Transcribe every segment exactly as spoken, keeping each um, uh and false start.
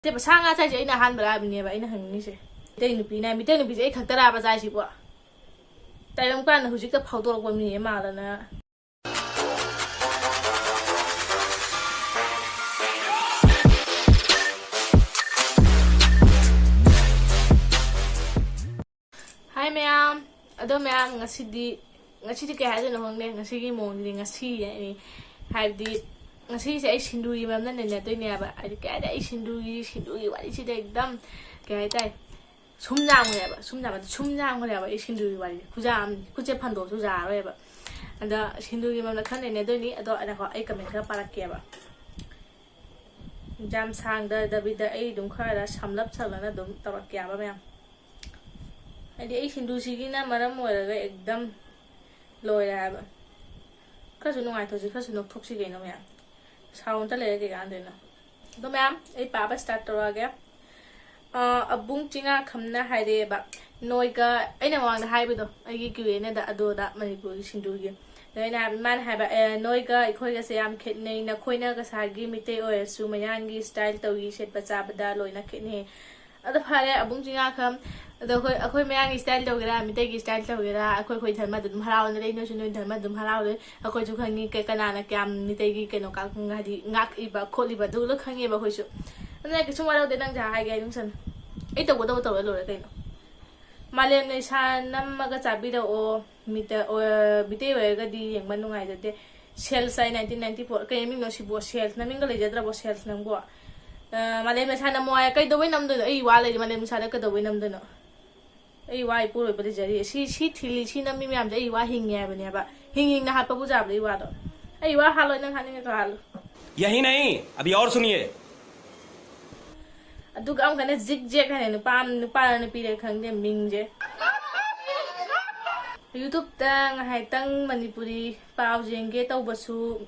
ꯅꯠꯇꯦꯕ, ꯁꯥ ꯉꯥ ꯆꯥꯏꯁꯦ ꯑꯩꯅ ꯑꯍꯥꯟꯕ ꯂꯥꯛꯑꯕꯅꯦꯕ ꯑꯩꯅ ꯍꯪꯅꯤꯡꯉꯤꯁꯦ꯫ ꯃꯤꯇꯩ ꯅꯨꯄꯤꯅ, ꯃꯤꯇꯩ ꯅꯨꯄꯤꯁꯦ ꯑꯩ ꯈꯛꯇ ꯂꯥꯛꯑꯕ ꯆꯥꯏꯁꯤꯕꯣ? ꯇꯥꯏꯕꯪ ꯄꯥꯟꯅ ꯍꯧꯖꯤꯛꯇ ꯐꯥꯎꯗꯣꯔꯛꯄ ꯃꯤ ꯃꯥꯜꯂꯅ꯫ ꯍꯥꯏ ꯃꯌꯥꯝ꯫ ꯑꯗꯣ ꯃꯌꯥꯝ, ꯉꯁꯤꯗꯤ, ꯉꯁꯤꯗꯤ ꯀꯩ ꯍꯥꯏꯗꯣꯏꯅꯣ ꯈꯪꯗꯦ꯫ ꯉꯁꯤꯒꯤ ꯃꯑꯣꯡꯁꯤꯗꯤ ꯉꯁꯤ ꯍꯥꯏꯅꯤ꯫ ꯍꯥꯏꯕꯗꯤ ꯉꯁꯤꯁꯦ ꯑꯩ ꯁꯤꯟꯗꯨꯒꯤ ꯃꯔꯝꯗ ꯅꯩꯅꯗꯣꯏꯅꯦꯕ꯫ ꯍꯥꯏꯗꯤ ꯀꯩ ꯍꯥꯏꯗꯤ ꯑꯩ ꯁꯤꯟꯗꯨꯒꯤ, ꯁꯤꯟꯗꯨꯒꯤ ꯋꯥꯔꯤꯁꯤꯗ ꯑꯦꯛꯗꯝ ꯀꯩ ꯍꯥꯏꯇꯥꯔꯦ, ꯁꯨꯝ ꯌꯥꯝꯈ꯭ꯔꯦꯕ꯫ ꯁꯨꯝ ꯌꯥꯝꯕꯗ ꯁꯨꯝ ꯌꯥꯝꯈ꯭ꯔꯦꯕ ꯑꯩ ꯁꯤꯟꯗꯨꯒꯤ ꯋꯥꯔꯤꯁꯦ꯫ ꯈꯨꯖꯥ ꯑꯃꯅꯤ꯫ ꯈꯨꯠꯁꯦ ꯐꯟꯗꯣꯛꯑꯁꯨ ꯌꯥꯔꯔꯣꯏꯕ꯫ ꯑꯗ ꯁꯤꯟꯗꯨꯒꯤ ꯃꯔꯝꯗ ꯈꯔ ꯅꯩꯅꯗꯣꯏꯅꯤ꯫ ꯑꯗꯣ ꯉꯥꯏꯈꯣ, ꯑꯩ ꯀꯃꯦꯟ ꯈꯔ ꯄꯥꯔꯛꯀꯦꯕ꯫ ꯌꯥꯝ ꯁꯥꯡꯗꯗꯕꯤꯗ ꯑꯩ ꯑꯗꯨꯝ ꯈꯔ ꯁꯝꯂꯞ ꯁꯝꯂꯞꯅ ꯑꯗꯨꯝ ꯇꯧꯔꯛꯀꯦꯕ ꯃꯌꯥꯝ꯫ ꯍꯥꯏꯗꯤ ꯑꯩ ꯁꯤꯟꯗꯨꯁꯤꯒꯤꯅ ꯃꯔꯝ ꯑꯣꯏꯔꯒ ꯑꯦꯛꯗꯝ ꯂꯣꯏꯔꯦ ꯍꯥꯏꯕ꯫ ꯈꯔꯁꯨ ꯅꯨꯡꯉꯥꯏꯊꯣꯛꯁꯤ, ꯈꯔꯁꯨ ꯅꯣꯛꯊꯣꯛꯁꯤ ꯀꯩꯅꯣ ꯃꯌꯥꯝ꯫ ꯁꯥꯎꯟ ꯑꯝꯇ ꯂꯩꯔ ꯀꯩ ꯀꯥꯟꯗꯣꯏꯅꯣ? ꯑꯗꯣ ꯃꯌꯥꯝ, ꯑꯩ ꯄꯥꯕ ꯁ꯭ꯇꯥꯔꯠ ꯇꯧꯔꯛꯑꯒꯦ꯫ ꯑ, ꯑꯕꯨꯡ ꯆꯤꯡꯉꯥꯈꯝꯅ ꯍꯥꯏꯔꯛꯑꯦꯕ, ꯅꯣꯏꯒ, ꯑꯩꯅ ꯃꯃꯥꯡꯗ ꯍꯥꯏꯕꯗꯣ, ꯑꯩꯒꯤ ꯀ꯭ꯌꯨ ꯑꯦꯟ ꯑꯦꯗ ꯑꯗꯨꯗ ꯃꯅꯤꯄꯨꯔꯒꯤ ꯁꯤꯟꯗꯨꯒꯤ꯫ ꯑꯗꯣ ꯑꯩꯅ ꯍꯥꯏꯕ, ꯃꯥꯅ ꯍꯥꯏꯕ, "ꯑꯦ, ꯅꯣꯏꯒ ꯑꯩꯈꯣꯏꯒꯁꯦ ꯌꯥꯝ ꯈꯦꯠꯅꯩ꯫ ꯅꯈꯣꯏꯅ ꯀꯁꯥꯔꯒꯤ ꯃꯤꯇꯩ ꯑꯣꯏꯔꯁꯨ ꯃꯌꯥꯡꯒꯤ ꯁ꯭ꯇꯥꯏꯜ ꯇꯧꯏ, ꯁꯦꯠꯄ ꯆꯥꯕꯗ ꯂꯣꯏꯅ ꯈꯦꯠꯅꯩ"꯫ ꯑꯗꯣ ꯐꯔꯦ, ꯑꯕꯨꯡ ꯆꯤꯡꯉꯥꯈꯝ꯫ ꯑꯗꯣ ꯑꯩꯈꯣꯏ, ꯑꯩꯈꯣꯏ ꯃꯌꯥꯡꯒꯤ ꯁ꯭ꯇꯥꯏꯜ ꯇꯧꯒꯦꯔꯥ, ꯃꯤꯇꯩꯒꯤ ꯁ꯭ꯇꯥꯏꯜ ꯇꯧꯒꯦꯔꯥ, ꯑꯩꯈꯣꯏ, ꯑꯩꯈꯣꯏ ꯙꯔꯃ ꯑꯗꯨꯝ ꯍꯔꯥꯎꯅ ꯂꯩ, ꯅꯣꯏꯁꯨ ꯅꯣꯏ ꯙꯔꯃ ꯑꯗꯨꯝ ꯍꯔꯥꯎ ꯂꯩ꯫ ꯑꯩꯈꯣꯏꯁꯨ ꯈꯪꯉꯤ ꯀ-, ꯀꯅꯥꯅ ꯀꯌꯥꯝ ꯃꯤꯇꯩꯒꯤ ꯀꯩꯅꯣ ꯀ-, ꯍꯥꯏꯗꯤ ꯉꯥꯛꯏꯕ ꯈꯣꯠꯂꯤꯕ ꯑꯗꯨ ꯂꯣꯏ ꯈꯪꯉꯦꯕ ꯑꯩꯈꯣꯏꯁꯨ꯫ ꯑꯗꯨꯅ ꯀꯩꯁꯨꯝ ꯋꯥꯔꯧꯗꯦ, ꯅꯪ ꯖꯥ ꯍꯥꯏꯒꯦ ꯍꯥꯏꯅꯤꯡꯁꯅꯨ꯫ ꯑꯩ ꯇꯧꯒꯗꯕ ꯇꯧꯔ ꯂꯣꯏꯔꯦ ꯀꯩꯅꯣ꯫ ꯃꯥꯂꯦꯝ ꯂꯩꯁꯥ ꯅꯝꯃꯒ ꯆꯥꯕꯤꯔꯛꯑꯣ꯫ ꯃꯤꯇ-, ꯑꯣ, ꯃꯤꯇꯩ ꯑꯣꯏꯔꯒꯗꯤ ꯌꯦꯡꯕ ꯅꯨꯡꯉꯥꯏꯖꯗꯦ꯫ ꯁꯦꯜꯁ ꯍꯥꯏ ꯅꯥꯏꯟꯇꯤꯟ ꯅꯥꯏꯟꯇꯤ ꯐꯣꯔ꯫ ꯀꯩ ꯃꯤꯡꯅꯣ ꯁꯤꯕꯣ? ꯁꯦꯜꯁ ꯅꯃꯤꯡꯒ ꯂꯩꯖꯗ꯭ꯔꯕꯣ ꯁꯦꯜꯁ ꯅꯪꯕꯣ? ꯑ, ꯃꯥꯂꯦꯝ ꯂꯩꯁꯥ ꯅꯝꯃꯣ ꯍꯥꯏ ꯀꯩꯗꯧꯕꯩ ꯅꯝꯗꯣꯏꯅꯣ? ꯑꯩ ꯋꯥ ꯂꯩꯔꯤ ꯃꯥꯂꯦꯝ ꯂꯩꯁꯥꯗ ꯀꯩꯗꯧꯕꯩ ꯅꯝꯗꯣꯏꯅꯣ? ꯑꯩ ꯋꯥ ꯏꯄꯨꯔꯣꯏꯕ ꯂꯩꯖꯔꯤ꯫ ꯁꯤ, ꯁꯤ ꯊꯤꯜꯂꯤ, ꯁꯤ ꯅꯝꯃꯤ ꯃꯌꯥꯝꯁꯦ ꯑꯩ ꯋꯥ ꯍꯤꯡꯉꯤ ꯍꯥꯏꯕꯅꯦꯕ꯫ ꯍꯤꯡ ꯍꯤꯡꯅ ꯍꯥꯠꯄꯕꯨ ꯌꯥꯕ꯭ꯔꯥ ꯑꯩ ꯋꯥꯗꯣ? ꯑꯩ ꯋꯥ ꯍꯥꯠꯂꯣꯏ, ꯅꯪ ꯍꯥꯠꯅꯤꯡꯉꯦ ꯍꯥꯠꯂꯣ꯫ यही नहीं, अभी और सुनिए। ꯑꯗꯨꯒ ꯑꯃꯨꯛꯀꯅ ꯖꯤꯛ ꯖꯦꯛ ꯍꯥꯏꯅ ꯅꯨꯄꯥ ꯑꯃ, ꯅꯨꯄꯥꯔ ꯅꯨꯄꯤꯔ ꯈꯪꯗꯦ ꯃꯤꯡꯁꯦ꯫ ꯌꯨꯇ꯭ꯌꯨꯕꯇ ꯉꯥꯏꯍꯥꯛꯇꯪ ꯃꯅꯤꯄꯨꯔꯤ ꯄꯥꯎ ꯌꯦꯡꯒꯦ ꯇꯧꯕꯁꯨ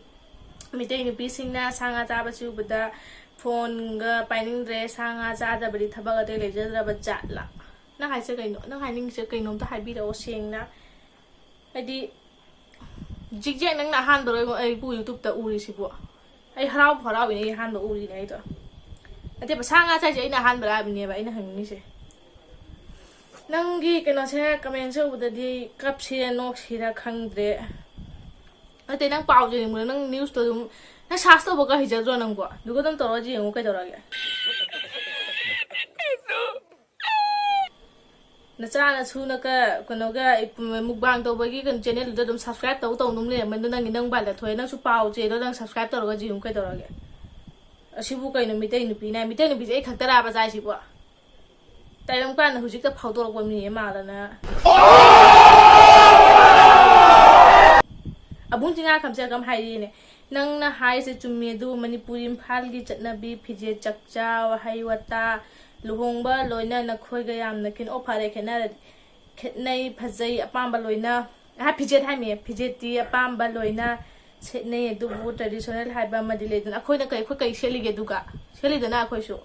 ꯃꯤꯇꯩ ꯅꯨꯄꯤꯁꯤꯡꯅ ꯁꯥ ꯉꯥ ꯆꯥꯕꯁꯤ ꯎꯕꯗ ꯐꯣꯟꯒ ꯄꯥꯏꯅꯤꯡꯗ꯭ꯔꯦ꯫ ꯁꯥ ꯉꯥ ꯆꯥꯗꯕꯗꯤ ꯊꯕꯛ ꯑꯇꯩ ꯂꯩꯖꯗ꯭ꯔꯕ ꯖꯥꯠꯂꯥ? ꯅꯪ ꯍꯥꯏꯁꯦ ꯀꯩꯅꯣ? ꯅꯪ ꯍꯥꯏꯅꯤꯡꯉꯤꯁꯦ ꯀꯩꯅꯣꯝꯇ ꯍꯥꯏꯕꯤꯔꯛꯑꯣ ꯁꯦꯡꯅ꯫ ꯍꯥꯏꯗꯤ ꯖꯤꯛ ꯖꯦꯛ ꯅꯪꯅ ꯑꯍꯥꯟꯕꯔꯣ ꯑꯩꯕꯨ ꯌꯨꯇ꯭ꯌꯨꯕꯇ ꯎꯔꯤꯁꯤꯕꯣ? ꯑꯩ ꯍꯔꯥꯎꯕꯨ ꯍꯔꯥꯎꯏꯅꯦ, ꯑꯩ ꯑꯍꯥꯟꯕ ꯎꯔꯤꯅꯦ ꯑꯩꯗꯣ꯫ ꯅꯠꯇꯦꯕ, ꯁꯥ ꯉꯥ ꯆꯥꯏꯁꯦ ꯑꯩꯅ ꯑꯍꯥꯟꯕꯔ ꯍꯥꯏꯕꯅꯦꯕ ꯑꯩꯅ ꯍꯪꯅꯤꯡꯉꯤꯁꯦ꯫ ꯅꯪꯒꯤ ꯀꯩꯅꯣꯁꯦ, comment ꯁꯦ ꯎꯕꯗꯗꯤ ꯀꯞꯁꯤꯔ ꯅꯣꯛꯁꯤꯔ ꯈꯪꯗ꯭ꯔꯦ꯫ ꯅꯠꯇꯦ, ꯅꯪ ꯄꯥꯎꯁꯦ ꯌꯦꯡꯕꯗ ꯅꯪ news ꯇꯣ ꯑꯗꯨꯝ, ꯅꯪ search ꯇꯧꯕꯒ ꯍꯩꯖꯗ꯭ꯔꯣ ꯅꯪꯕꯣ? ꯑꯗꯨꯒ ꯑꯗꯨꯝ ꯇꯧꯔꯒ ꯌꯦꯡꯉꯨ ꯀꯩꯗꯧꯔꯒꯦ? ꯅꯆꯥꯅꯁꯨꯅ ꯀ-, ꯀꯩꯅꯣꯒ, mukbang ꯇꯧꯕꯒꯤ ꯀꯩꯅꯣ channel ꯗꯨꯗ ꯑꯗꯨꯝ subscribe ꯇꯧ ꯇꯧ ꯑꯗꯨꯝ ꯂꯩꯔꯝꯕꯅꯤ, ꯑꯗꯣ ꯅꯪꯒꯤ ꯅꯪ ꯕꯥꯏ ꯂꯩꯊꯣꯛꯑꯦ꯫ ꯅꯪꯁꯨ ꯄꯥꯎ ꯆꯦꯗꯣ ꯅꯪ subscribe ꯇꯧꯔꯒ ꯌꯦꯡꯉꯨ ꯀꯩꯗꯧꯔꯒꯦ? ꯑꯁꯤꯕꯨ ꯀꯩꯅꯣ, ꯃꯤꯇꯩ ꯅꯨꯄꯤꯅꯦ? ꯃꯤꯇꯩ ꯅꯨꯄꯤꯁꯦ ꯑꯩ ꯈꯛꯇꯔꯥꯕ ꯆꯥꯏꯁꯤꯕꯣ? ꯇꯥꯏꯕꯪ ꯄꯥꯟꯅ ꯍꯧꯖꯤꯛꯇ ꯐꯥꯎꯗꯣꯔꯛꯄ ꯃꯤ ꯃꯥꯜꯂꯅ꯫ ꯑꯕꯨꯡ ꯆꯤꯡꯉꯥꯈꯝꯁꯦ ꯀꯝ ꯍꯥꯏꯔꯤꯅꯦ? ꯅꯪꯅ ꯍꯥꯏꯁꯦ ꯆꯨꯝꯃꯤ, ꯑꯗꯨ ꯃꯅꯤꯄꯨꯔ ꯏꯝꯐꯥꯜꯒꯤ ꯆꯠꯅꯕꯤ, ꯐꯤꯖꯦꯠ ꯆꯛꯆꯥ, ꯋꯥꯍꯩ ꯋꯥꯇꯥ, ꯂꯨꯍꯣꯡꯕ ꯂꯣꯏꯅ ꯅꯈꯣꯏꯒ ꯌꯥꯝꯅ ꯈꯦꯠꯅ-, ꯑꯣ, ꯐꯔꯦ, ꯈꯦꯠꯅꯔꯗꯤ꯫ ꯈꯦꯠꯅꯩ, ꯐꯖꯩ, ꯑꯄꯥꯝꯕ ꯂꯣꯏꯅ꯫ ꯑꯍ, ꯐꯤꯖꯦꯠ ꯍꯥꯏꯃꯤ, ꯐꯤꯖꯦꯠꯇꯤ ꯑꯄꯥꯝꯕ ꯂꯣꯏꯅ ꯁꯦꯠꯅꯩ, ꯑꯗꯨꯕꯨ traditional ꯍꯥꯏꯕ ꯑꯃꯗꯤ ꯂꯩꯗꯅ, ꯑꯩꯈꯣꯏꯅ ꯀꯩ, ꯑꯩꯈꯣꯏ ꯀꯩ ꯁꯦꯠꯂꯤꯒꯦ? ꯑꯗꯨꯒ ꯁꯦꯠꯂꯤꯗꯅ ꯑꯩꯈꯣꯏꯁꯨ꯫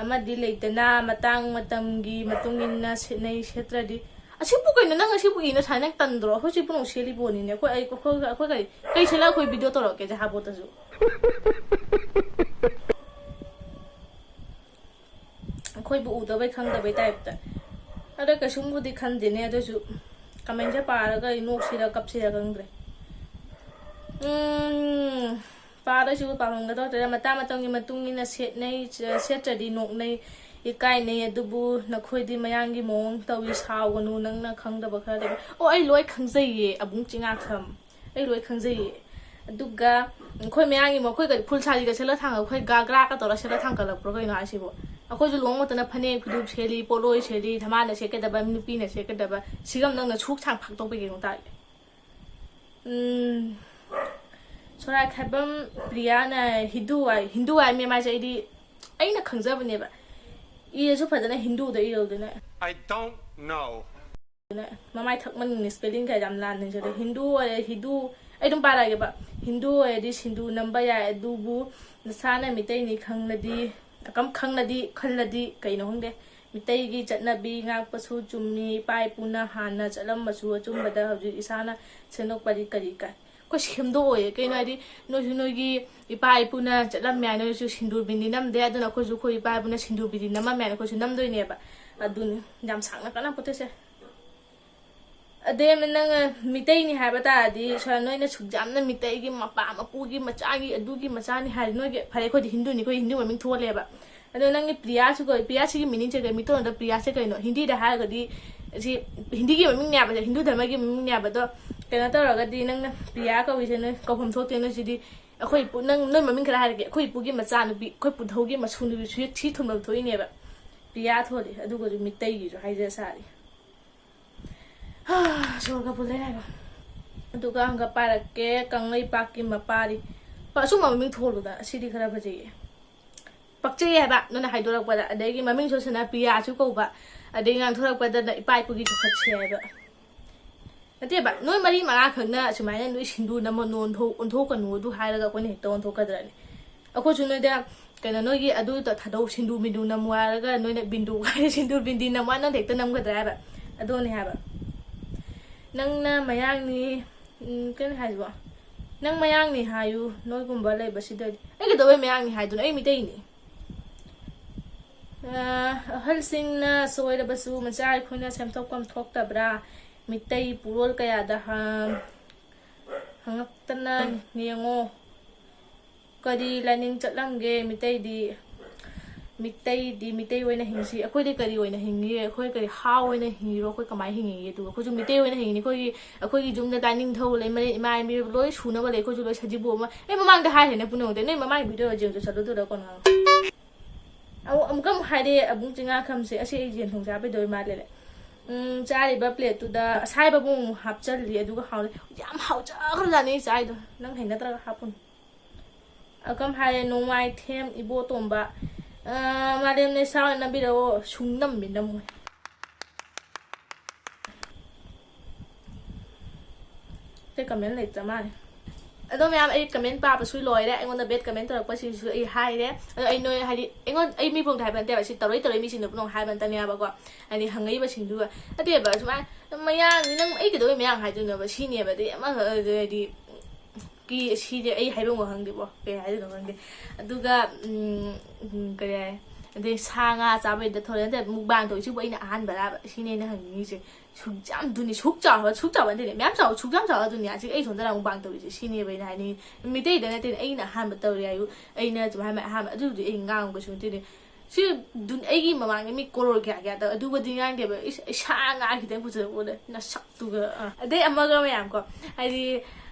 ꯑꯃꯗꯤ ꯂꯩꯗꯅ, ꯃꯇꯥꯡ ꯃꯇꯝꯒꯤ ꯃꯇꯨꯡ ꯏꯟꯅ ꯁꯦꯠꯅꯩ, ꯁꯦꯠꯇ꯭ꯔꯗꯤ꯫ ꯑꯁꯤꯕꯨ ꯀꯩꯅꯣ, ꯅꯪ ꯑꯁꯤꯕꯨ ꯏꯅ ꯁꯥꯏꯅ ꯇꯟꯗ꯭ꯔꯣ? ꯑꯩꯈꯣꯏ ꯁꯤꯕꯨ ꯅꯨꯡ ꯁꯦꯠꯂꯤꯕꯣꯅꯤꯅꯦ꯫ ꯑꯩꯈꯣꯏ, ꯑꯩ, ꯑꯩꯈꯣꯏ, ꯑꯩꯈꯣꯏ ꯀꯔꯤ, ꯀꯩ ꯁꯦꯠꯂ ꯑꯩꯈꯣꯏ video ꯇꯧꯔꯛꯀꯦ, ꯖꯍꯥꯕꯣꯠꯇꯁꯨ? ꯑꯩꯈꯣꯏꯕꯨ ꯎꯗꯕꯩ ꯈꯪꯗꯕꯩ type ꯇ꯫ ꯑꯗ ꯀꯩꯁꯨꯝꯕꯨꯗꯤ ꯈꯟꯗꯦꯅꯦ, ꯑꯗꯨꯏꯁꯨ comment ꯁꯦ ꯄꯥꯔꯒ ꯑꯩ ꯅꯣꯛꯁꯤꯔ ꯀꯞꯁꯤꯔ ꯈꯪꯗ꯭ꯔꯦ꯫ ꯎꯝ, ꯄꯥꯗꯣꯏꯁꯤꯕꯨ ꯄꯥꯐꯝꯒ ꯊꯣꯛꯇ꯭ꯔꯦ꯫ ꯃꯇꯥꯡ ꯃꯇꯝꯒꯤ ꯃꯇꯨꯡ ꯏꯟꯅ ꯁꯦꯠꯅꯩ, ꯁꯦꯠꯇ꯭ꯔꯗꯤ ꯅꯣꯛꯅꯩ, ꯏꯀꯥꯏꯅꯩ, ꯑꯗꯨꯕꯨ ꯅꯈꯣꯏꯗꯤ ꯃꯌꯥꯡꯒꯤ ꯃꯑꯣꯡ ꯇꯧꯏ, ꯁꯥꯎꯒꯅꯨ, ꯅꯪꯅ ꯈꯪꯗꯕ ꯈꯔ ꯂꯩꯕ꯫ ꯑꯣ, ꯑꯩ ꯂꯣꯏ ꯈꯪꯖꯩꯌꯦ, ꯑꯕꯨꯡ ꯆꯤꯡꯉꯥꯈꯝ꯫ ꯑꯩ ꯂꯣꯏ ꯈꯪꯖꯩꯌꯦ꯫ ꯑꯗꯨꯒ ꯑꯩꯈꯣꯏ ꯃꯌꯥꯡꯒꯤ, ꯑꯩꯈꯣꯏ ꯀꯔꯤ, ꯐꯨꯜ ꯁꯥꯔꯤꯒ ꯁꯦꯠꯂ ꯊꯥꯡꯒ-, ꯑꯩꯈꯣꯏ ꯒꯥꯒ꯭ꯔꯥꯒ ꯇꯧꯔ ꯁꯦꯠꯂ ꯊꯥꯡꯒꯠꯂꯛꯄ꯭ꯔꯣ ꯀꯩꯅꯣ ꯍꯥꯏꯁꯤꯕꯣ? ꯑꯩꯈꯣꯏꯁꯨ ꯂꯨꯍꯣꯡ ꯃꯇꯝꯗ ꯐꯅꯦꯛ ꯐꯤꯗꯨ ꯁꯦꯠꯂꯤ, ꯄꯣꯠꯂꯣꯏ ꯁꯦꯠꯂꯤ, ꯊꯝꯕꯥꯜꯅ ꯁꯦꯠꯀꯗꯕ, ꯅꯨꯄꯤꯅ ꯁꯦꯠꯀꯗꯕ꯫ ꯁꯤꯒ ꯅꯪꯅ ꯁꯨꯛ ꯁꯥꯡ ꯐꯥꯛꯇꯣꯛꯄ ꯀꯩꯅꯣ ꯇꯥꯒꯦ? ꯎꯝ, ꯁꯣꯔꯥꯠꯈꯥꯏꯕꯝ ꯄ꯭ꯔꯤꯌꯥꯅ ꯍꯤꯟꯗꯨ ꯍꯥꯏ, ꯍꯤꯟꯗꯨ ꯍꯥꯏ ꯃꯦꯝ ꯍꯥꯏꯁꯦ ꯑꯩꯗꯤ, ꯑꯩꯅ ꯈꯪꯖꯕꯅꯦꯕ꯫ ꯏꯔꯁꯨ ꯐꯖꯅ ꯍꯤꯟꯗꯨꯗ ꯏꯔꯧꯗꯅ꯫ I don't know. ꯃꯃꯥꯏ ꯊꯛꯃꯟ spelling ꯀꯥꯏ ꯌꯥꯝ ꯂꯥꯟꯅ ꯏꯖꯔꯦ꯫ ꯍꯤꯟꯗꯨ ꯑꯣꯏꯔꯦ, ꯍꯤꯟꯗꯨ, ꯑꯩ ꯑꯗꯨꯝ ꯄꯥꯔꯛꯑꯒꯦꯕ꯫ ꯍꯤꯟꯗꯨ ꯑꯣꯏꯔꯗꯤ ꯁꯤꯟꯗꯨ ꯅꯝꯕ ꯌꯥꯏ, ꯑꯗꯨꯕꯨ ꯅꯁꯥꯅ ꯃꯤꯇꯩꯅꯤ ꯈꯪꯂꯗꯤ, ꯀꯝ-, ꯈꯪꯂꯗꯤ, ꯈꯜꯂꯗꯤ ꯀꯩꯅꯣ ꯈꯪꯗꯦ꯫ ꯃꯤꯇꯩꯒꯤ ꯆꯠꯅꯕꯤ ꯉꯥꯛꯄꯁꯨ ꯆꯨꯝꯃꯤ, ꯏꯄꯥ ꯏꯄꯨꯅ ꯍꯥꯟꯅ ꯆꯠꯂꯝꯕꯁꯨ ꯑꯆꯨꯝꯕꯗ ꯍꯧꯖꯤꯛ ꯏꯁꯥꯅ ꯁꯦꯝꯗꯣꯛꯄꯗꯤ ꯀꯔꯤ ꯀꯥꯏ? ꯑꯩꯈꯣꯏ ꯁꯦꯝꯗꯣꯛꯑꯣꯏꯌꯦ꯫ ꯀꯩꯅꯣ ꯍꯥꯏꯗꯤ, ꯅꯣꯏꯁꯨ ꯅꯣꯏꯒꯤ ꯏꯄꯥ ꯏꯄꯨꯅ ꯆꯠꯂꯝꯃꯦ ꯍꯥꯏꯅ ꯅꯣꯏꯁꯨ ꯁꯤꯟꯗꯨꯔ ꯕꯤꯟꯗꯤ ꯅꯝꯗꯦ, ꯑꯗꯨꯅ ꯑꯩꯈꯣꯏꯁꯨ ꯑꯩꯈꯣꯏ ꯏꯄꯥ ꯏꯄꯨꯅ ꯁꯤꯟꯗꯨꯔ ꯕꯤꯟꯗꯤ ꯅꯝꯃꯝꯃꯦ ꯍꯥꯏꯅ ꯑꯩꯈꯣꯏꯁꯨ ꯅꯝꯗꯣꯏꯅꯦꯕ꯫ ꯑꯗꯨꯅꯤ, ꯌꯥꯝ ꯁꯥꯡꯅ ꯀꯥꯟꯅꯄꯣꯠꯇꯦꯁꯦ꯫ ꯑꯗꯩ ꯑꯃꯅ ꯅꯪ ꯃꯤꯇꯩꯅꯤ ꯍꯥꯏꯕ ꯇꯥꯔꯗꯤ, ꯁꯣꯔꯥ, ꯅꯣꯏꯅ ꯁꯨꯛ ꯌꯥꯝꯅ ꯃꯤꯇꯩꯒꯤ ꯃꯄꯥ ꯃꯄꯨꯒꯤ ꯃꯆꯥꯒꯤ ꯑꯗꯨꯒꯤ ꯃꯆꯥꯅꯤ ꯍꯥꯏꯔꯗꯤ, ꯅꯣꯏꯒꯤ ꯐꯔꯦ, ꯑꯩꯈꯣꯏꯗꯤ ꯍꯤꯟꯗꯨꯅꯤ, ꯑꯩꯈꯣꯏ ꯍꯤꯟꯗꯨ ꯃꯃꯤꯡ ꯊꯣꯜꯂꯦꯕ꯫ ꯑꯗꯣ ꯅꯪꯒꯤ ꯄ꯭ꯔꯤꯌꯥꯁꯨ ꯀꯧꯏ꯫ ꯄ꯭ꯔꯤꯌꯥꯁꯤꯒꯤ ꯃꯤꯅꯤꯡꯁꯦ ꯀꯩ? ꯃꯤꯇꯣꯟꯗ ꯄ꯭ꯔꯤꯌꯥꯁꯦ ꯀꯩꯅꯣ? ꯍꯤꯟꯗꯤꯗ ꯍꯥꯏꯔꯒꯗꯤ, ꯁꯤ ꯍꯤꯟꯗꯤꯒꯤ ꯃꯃꯤꯡꯅꯦꯕ, ꯍꯤꯟꯗꯨ ꯙꯔꯃꯒꯤ ꯃꯃꯤꯡꯅꯦꯕ꯫ ꯑꯗꯣ ꯀꯩꯅꯣ ꯇꯧꯔꯒꯗꯤ, ꯅꯪꯅ ꯄ꯭ꯔꯤꯌꯥ ꯀꯧꯏꯁꯦ ꯅꯣꯏ ꯀꯧꯐꯝ ꯊꯣꯛꯇꯦ꯫ ꯅꯣꯏꯁꯤꯗꯤ ꯑꯩꯈꯣꯏ ꯏꯄꯨ, ꯅꯪ, ꯅꯣꯏ ꯃꯃꯤꯡ ꯈꯔ ꯍꯥꯏꯔꯒꯦ꯫ ꯑꯩꯈꯣꯏ ꯏꯄꯨꯒꯤ ꯃꯆꯥꯅꯨꯄꯤ, ꯑꯩꯈꯣꯏ ꯄꯨꯙꯧꯒꯤ ꯃꯁꯨ ꯅꯨꯄꯤ ꯁꯤ, ꯁꯤ ꯊꯨꯡꯐꯝ ꯊꯣꯛꯏꯅꯦꯕ꯫ ꯄ꯭ꯔꯤꯌꯥ ꯊꯣꯜꯂꯤ꯫ ꯑꯗꯨꯒꯁꯨ ꯃꯤꯇꯩꯒꯤꯁꯨ ꯍꯥꯏꯖ ꯁꯥꯔꯤ꯫ ꯁꯣꯔꯒ ꯄꯨꯜꯂꯦ ꯍꯥꯏꯕ꯫ ꯑꯗꯨꯒ ꯍꯪꯒ ꯄꯥꯔꯛꯀꯦ, ꯀꯪꯂꯩꯄꯥꯛꯀꯤ ꯃꯄꯥꯔꯤ꯫ ꯄ-, ꯑꯁꯨꯝꯕ ꯃꯃꯤꯡ ꯊꯣꯜꯂꯨꯗ, ꯑꯁꯤꯗꯤ ꯈꯔ ꯐꯖꯩꯌꯦ꯫ ꯄꯛꯆꯩ ꯍꯥꯏꯕ ꯅꯣꯏꯅ ꯍꯥꯏꯗꯣꯔꯛꯄꯗ꯫ ꯑꯗꯒꯤ ꯃꯃꯤꯡ ꯁꯣꯏꯁꯅ ꯄ꯭ꯔꯤꯌꯥꯁꯨ ꯀꯧꯕ, ꯑꯗꯩ ꯉꯥꯡꯊꯣꯔꯛꯄꯗꯅ ꯏꯄꯥ ꯏꯄꯨꯒꯤ ꯆꯥꯎꯈꯠꯁꯦ ꯍꯥꯏꯕ꯫ ꯅꯠꯇꯦꯕ, ꯅꯣꯏ ꯃꯔꯤ ꯃꯉꯥ ꯈꯛꯅ ꯑꯁꯨꯃꯥꯏꯅ ꯅꯣꯏ ꯁꯤꯟꯗꯨ ꯅꯝꯃꯣ, ꯅꯣꯟꯊꯣꯛ-, ꯑꯣꯟꯊꯣꯛꯀꯅꯨ ꯑꯗꯨ ꯍꯥꯏꯔꯒ ꯑꯩꯈꯣꯏꯅ ꯍꯦꯛꯇ ꯑꯣꯟꯊꯣꯛꯀꯗ꯭ꯔꯅꯦ? ꯑꯩꯈꯣꯏꯁꯨ ꯅꯣꯏꯗ, ꯀꯩꯅꯣ, ꯅꯣꯏꯒꯤ ꯑꯗꯨ ꯊꯥꯗꯧ, ꯁꯤꯟꯗꯨ ꯕꯤꯟꯗꯨ ꯅꯝꯃꯨ ꯍꯥꯏꯔꯒ ꯅꯣꯏꯅ ꯕꯤꯟꯗꯨ ꯍꯥꯏꯔ ꯁꯤꯟꯗꯨ ꯕꯤꯟꯗꯤ ꯅꯝꯃꯨ ꯍꯥꯏꯔ ꯅꯣꯏꯅ ꯍꯦꯛꯇ ꯅꯝꯒꯗ꯭ꯔꯥ ꯍꯥꯏꯕ? ꯑꯗꯨꯅꯦ ꯍꯥꯏꯕ꯫ ꯅꯪꯅ ꯃꯌꯥꯡꯅꯤ, ꯎꯝ, ꯀꯩꯅꯣ ꯍꯥꯏꯁꯤꯕꯣ? ꯅꯪ ꯃꯌꯥꯡꯅꯤ ꯍꯥꯏꯌꯨ, ꯅꯣꯏꯒꯨꯝꯕ ꯂꯩꯕꯁꯤꯗꯗꯤ꯫ ꯑꯩ ꯀꯩꯗꯧꯕꯩ ꯃꯌꯥꯡꯅꯤ ꯍꯥꯏꯗꯣꯏꯅꯣ? ꯑꯩ ꯃꯤꯇꯩꯅꯤ꯫ ꯑ, ꯑꯍꯜꯁꯤꯡꯅ ꯁꯣꯏꯔꯕꯁꯨ ꯃꯆꯥ ꯑꯩꯈꯣꯏꯅ ꯁꯦꯝꯗꯣꯛꯐꯝ ꯊꯣꯛꯇꯕ꯭ꯔꯥ? ꯃꯤꯇꯩ ꯄꯨꯔꯣꯜ ꯀꯌꯥꯗ ꯍ-, ꯍꯪꯉꯛꯇꯅ ꯌꯦꯡꯉꯣ꯫ ꯀꯔꯤ ꯂꯥꯏꯅꯤꯡ ꯆꯠꯂꯝꯒꯦ ꯃꯤꯇꯩꯗꯤ? ꯃꯤꯇꯩꯗꯤ ꯃꯤꯇꯩ ꯑꯣꯏꯅ ꯍꯤꯡꯁꯤ꯫ ꯑꯩꯈꯣꯏꯗꯤ ꯀꯔꯤ ꯑꯣꯏꯅ ꯍꯤꯡꯉꯤ? ꯑꯩꯈꯣꯏ ꯀꯔꯤ ꯍꯥ ꯑꯣꯏꯅ ꯍꯤꯡꯉꯤꯔꯣ? ꯑꯩꯈꯣꯏ ꯀꯃꯥꯏꯅ ꯍꯤꯡꯉꯤꯒꯦ? ꯑꯗꯨꯒ ꯑꯩꯈꯣꯏꯁꯨ ꯃꯤꯇꯩ ꯑꯣꯏꯅ ꯍꯤꯡꯉꯤꯅꯤ꯫ ꯑꯩꯈꯣꯏꯒꯤ, ꯑꯩꯈꯣꯏꯒꯤ ꯌꯨꯝꯗ ꯂꯥꯏꯅꯤꯡꯊꯧ ꯂꯩ, ꯃꯔꯦ-, ꯏꯃꯥ ꯏꯕꯦꯟ ꯂꯣꯏ ꯁꯨꯅꯕ ꯂꯩ꯫ ꯑꯩꯈꯣꯏꯁꯨ ꯂꯣꯏ ꯁꯖꯤꯕꯨ ꯑꯃ, ꯑꯩ ꯃꯃꯥꯡꯗ ꯍꯥꯏꯈ꯭ꯔꯦꯅꯦ ꯄꯨꯝꯅꯃꯛꯇ꯫ ꯅꯣꯏ ꯃꯃꯥꯡꯒꯤ video ꯌꯦꯡꯉꯨ ꯆꯠꯂꯨ, ꯑꯗꯨꯗ ꯀꯣꯟꯅ ꯉꯥꯡꯉꯣ꯫ ꯑꯃꯨꯛ, ꯑꯃꯨꯛꯀ ꯑꯃꯨꯛ ꯍꯥꯏꯔꯦ ꯑꯕꯨꯡ ꯆꯤꯡꯉꯥꯈꯝꯁꯦ꯫ ꯑꯁꯤ ꯑꯩ ꯌꯦꯟ ꯊꯣꯡ ꯆꯥꯕꯩꯗꯧ ꯃꯥꯜꯂꯦ꯫ ꯎꯝ, ꯆꯥꯔꯤꯕ plateꯇꯨꯗ ꯑꯁꯥꯏꯕꯕꯨ ꯑꯃꯨꯛ ꯍꯥꯞꯆꯜꯂꯤ, ꯑꯗꯨꯒ ꯍꯥꯎꯔꯦ꯫ ꯌꯥꯝ ꯍꯥꯎꯖꯈ꯭ꯔꯖꯥꯠꯅꯤ ꯑꯩ ꯆꯥꯏꯗꯣ꯫ ꯅꯪ ꯍꯩꯅꯗ꯭ꯔꯒ ꯍꯥꯞꯄꯨꯅꯨ꯫ ꯑꯀꯝ ꯍꯥꯏꯔꯦ, ꯅꯣꯡꯃꯥꯏꯊꯦꯝ ꯏꯕꯣꯇꯣꯝꯕ꯫ ꯑ, ꯃꯥꯂꯦꯝ ꯅꯦꯁꯥ ꯑꯣꯏꯅ ꯅꯝꯕꯤꯔꯛꯑꯣ꯫ ꯁꯨꯡ ꯅꯝꯃꯤ ꯅꯝꯃꯣꯏ꯫ ꯑꯇꯩ comment ꯂꯩꯇ꯭ꯔ ꯃꯥꯜꯂꯦ꯫ ꯑꯗꯣ ꯃꯌꯥꯝ, ꯑꯩ comment ꯄꯥꯕꯁꯨ ꯂꯣꯏꯔꯦ꯫ ꯑꯩꯉꯣꯟꯗ bad comment ꯇꯧꯔꯛꯄꯁꯤꯡꯁꯨ ꯑꯩ ꯍꯥꯏꯔꯦ꯫ ꯑꯗꯣ ꯑꯩ ꯅꯣꯏ, ꯍꯥꯏꯗꯤ, ꯑꯩꯉꯣꯟꯗ, ꯑꯩ ꯃꯤ ꯄꯨꯡꯗ ꯍꯥꯏꯕ ꯅꯠꯇꯦꯕ, ꯁꯤ ꯇꯧꯔꯩ ꯇꯧꯔꯩ ꯃꯤꯁꯤꯡꯗꯨ ꯄꯨꯝꯅꯃꯛ ꯍꯥꯏꯕ ꯅꯠꯇꯅꯦꯕꯀꯣ꯫ ꯍꯥꯏꯗꯤ ꯍꯪꯉꯛꯏꯕꯁꯤꯡꯗꯨꯒ ꯅꯠꯇꯦꯕ, ꯁꯨꯃꯥꯏꯅ ꯃꯌꯥꯡꯅꯤ ꯅꯪ, ꯑꯩ ꯀꯩꯗꯧꯕꯩ ꯃꯌꯥꯡ ꯍꯥꯏꯗꯣꯏꯅꯣꯕ? ꯁꯤꯅꯦꯕ꯫ ꯑꯗꯩ ꯑꯃ, ꯍꯥꯏꯗꯤ, ꯀꯤ ꯁꯤꯗꯤ ꯑꯩ ꯍꯥꯏꯐꯝꯒ ꯈꯪꯗꯦꯕꯣ, ꯀꯩ ꯍꯥꯏꯗꯣꯏꯅꯣ ꯈꯪꯗꯦ꯫ ꯑꯗꯨꯒ ꯎꯝ, ꯎꯝ, ꯀꯔꯤ ꯍꯥꯏ, ꯑꯗꯩ ꯁꯥ ꯉꯥ ꯆꯥꯕꯩꯗ ꯊꯧꯔꯦ ꯅꯠꯇꯦ, ꯃꯨꯛꯕꯥꯡ ꯇꯧꯔꯤꯁꯤꯕꯨ ꯑꯩꯅ ꯑꯍꯥꯟꯕ ꯂꯥꯕ ꯁꯤꯅꯦ ꯑꯩꯅ ꯍꯪꯅꯤꯡꯉꯤꯁꯦ꯫ ꯁꯨꯛ ꯌꯥꯝ ꯗꯨꯅꯤ ꯁꯨꯛ ꯆꯥꯎꯕ ꯁꯨꯛ ꯆꯥꯎꯕ ꯅꯠꯇꯦꯅꯦ, ꯃꯌꯥꯝ ꯆꯥꯎꯕ ꯁꯨꯛ ꯌꯥꯝ ꯆꯥꯎꯕ ꯗꯨꯅꯤꯌꯥꯁꯤ ꯑꯩ ꯏꯊꯣꯟꯗ ꯃꯨꯛꯕꯥꯡ ꯇꯧꯔꯤꯁꯦ ꯁꯤꯅꯦꯕ ꯑꯩꯅ ꯍꯥꯏꯅꯤꯡꯉꯤ꯫ ꯃꯤꯇꯩꯗ ꯅꯠꯇꯦꯅꯦ, ꯑꯩꯅ ꯑꯍꯥꯟꯕ ꯇꯧꯔꯤ ꯍꯥꯏꯌꯨ, ꯑꯩꯅ ꯑꯗꯨꯃꯥꯏꯅ ꯑꯍꯥꯟꯕ ꯑꯗꯨꯕꯨꯗꯤ ꯑꯩ ꯉꯥꯡꯕ ꯀꯩꯁꯨ ꯅꯠꯇꯦꯅꯦ꯫ ꯁꯤ ꯗꯨꯟ-, ꯑꯩꯒꯤ ꯃꯃꯥꯡꯗ ꯃꯤ ꯀꯣꯔꯣꯔ ꯀꯌꯥ ꯀꯌꯥ ꯇꯧ ꯑꯗꯨꯒꯗꯤ ꯉꯥꯡꯗꯦꯕ꯫ ꯏꯁ, ꯏꯁꯥ ꯉꯥ ꯈꯤꯇꯪ ꯄꯨꯖꯔꯛꯄꯗ ꯅꯁꯛꯇꯨꯒ ꯑ꯫ ꯑꯗꯩ ꯑꯃꯒ ꯃꯌꯥꯝ ꯀꯣ, ꯍꯥꯏꯗꯤ